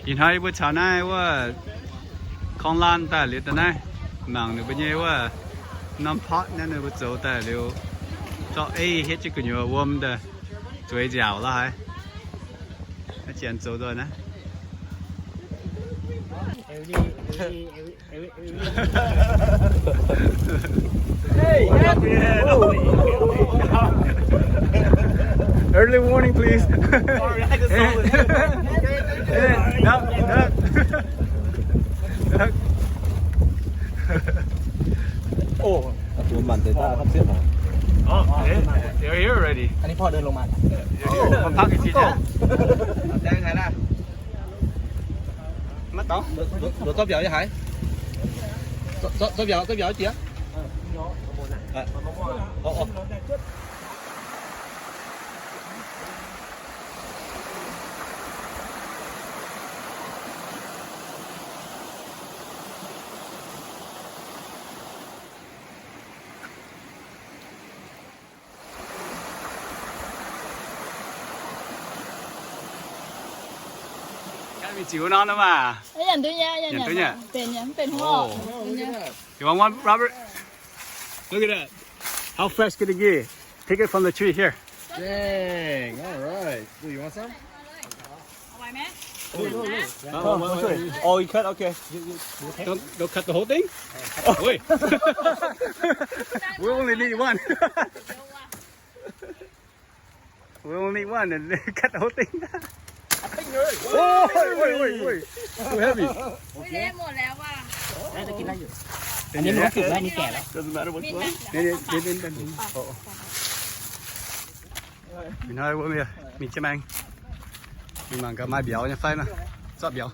Ih hnoi yie mbuo caux naaiv wuov korng laanh daaih liuz daaih naaiv, mangc ninh mbuo nyei wuov norm potv naaiv ninh mbuo zoux daaih liuz, zorqv ei hietv jienv gu'nyuoz wuom daaih zueiz nziaauc lorh haic. Naaiv janx zoux nzoih naaiv. Early warning, please. Sorry, I just saw it. Hey, duck, duck. Duck. Oh. 我满得大，他不是好。 Oh, eh, they're here already. อันนี้พ่อเดินลงมา They're here. Oh, พักอีกทีนะ Maiv dauh. Lorz zorqv mbiauz nyei haaix? Zorqv, zorqv, zorqv mbiauz, zorqv mbiauz jiex. Orv, orv. Mingh ziux nor maah. Nyanc duqv nyei, nyanc duqv nyei. Benx nyei, mv benx hungh orqc. You want one, Robert? Look at that. How fresh can it be? Pick it from the tree here. Dang, all right. Do you want some? Oh, you cut? Okay. Don't, don't cut the whole thing? Wait. We only need one. We only need one and they cut the whole thing. Oh, wait, wait, wait, wait. Too heavy. น่าจะกินได้อยู่ อันนี้มันก็สุกแล้ว อันนี้แก่แล้ว Doesn't matter what's left. Mingh hnoi wuov mienh mingh jienv maengx, mingh mangc gaax maaih mbiauz nyei fai nor, zorqv mbiauz.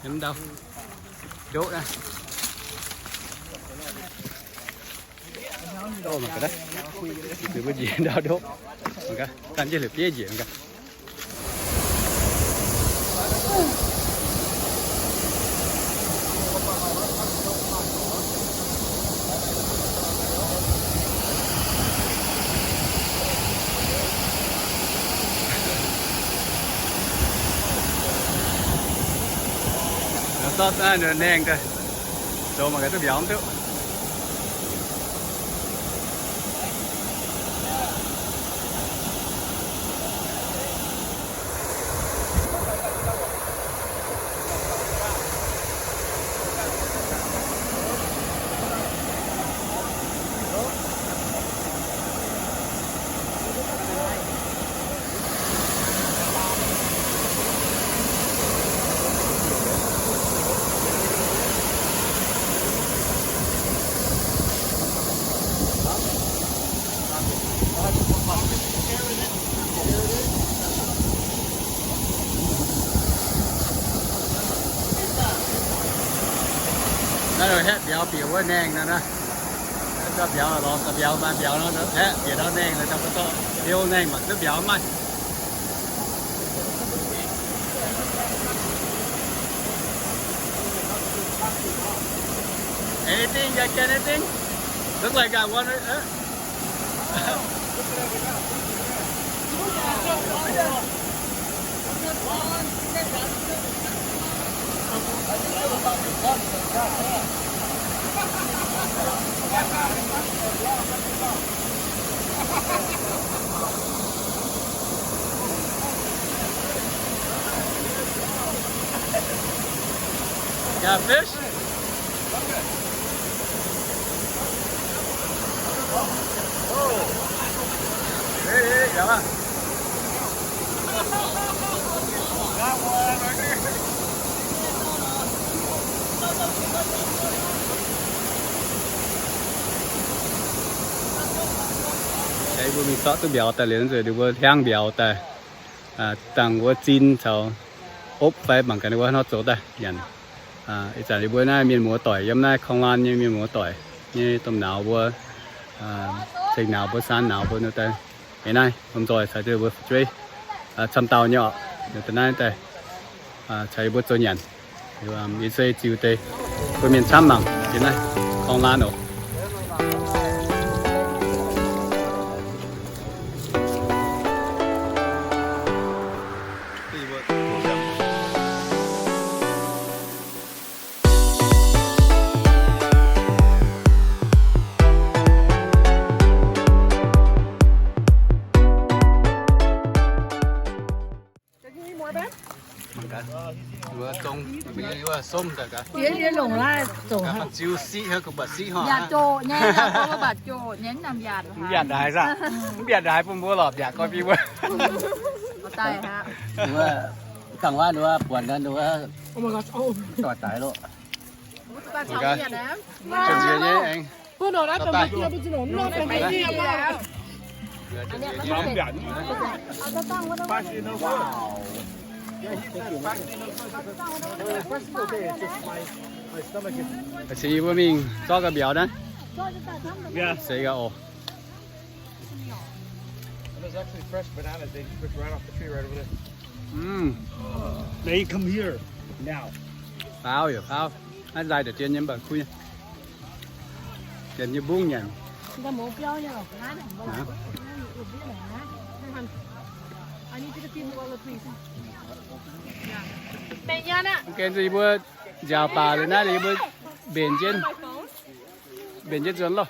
Yiem ndau ndoqv naaiv. Mangc gaax, mbuo njiec ndau ndoqv. Mangc gaax, ganh jienv la'bieiv njiec mangc gaax. Zorqv naaiv naeng daaih zoux mangc gaax duqv mbiauz mv duqv. Naaiv haeqv mbiauz bieqc wuov naeng nor naaiv. Zorqv mbiauz lorz daaih mbiauz maaih mbiauz nor, haeqv bieqc ndau naeng, daaih mbuo zorqv liouh naeng mangc duqv mbiauz maaih. Anything, you get anything? Look like I want it, huh? Got fish? Hey, hey, yeah. Mbuo mingh zorqv duqv mbiauz daaih liuz, nzunc ninh mbuo hiaangv mbiauz daaih, dangh wuov zin caux opv fai mangc gaax ninh mbuo hnangv nor zoux daaih nyanc. Ih zanc yie mbuo naaiv mienh muoz doic, yiem naaiv Korng Laan nyei mienh muoz doic nyei domh nauz mbuo, ceng nauz mbuo, saan nauz mbuo nor daaih, ih naaiv lomh nzoih caux mbuo fu'jueiv camv dauh nyei oc, da'naaiv daaih caux yie mbuo zoux nyanc. Yie se ziux deix mbuo mienh camv mangc yiem naaiv Korng Laan oc. Mangc gaax, wuov zong, wuov somv daaih gaax. Yie, yie longc naaiv zongc. Gaax ziu siqv haic, gu'baac siqv haic. Mbiaatc zoqc nyei, mbiaatc zoqc nyei, mv nyanc mbiaatc. Mv mbiaatc ndaix saah? Mv mbiaatc ndaix bun mbuo lorqc, mbiaatc gorn bun mbuo. Wuov, gangh waac wuov, buonc naaiv wuov, doic daaih loh. Zinh nziex nyei aengx. Cingx yie mbuo mingh zorqv ga'mbiauz naaiv. Seix gaax oc. There's actually fresh bananas. They just picked right off the tree right over there. Mm. They come here now. Faaux yaac faaux. Naaiv nzaaih deix dien nyei mv baac kuv nyei. Dien nyei mbungv nyanc. Mv gen se yie mbuo nziaauc baac liuz naaiv liuz yie mbuo mbenc jienv, mbenc jienv nzuonx loh.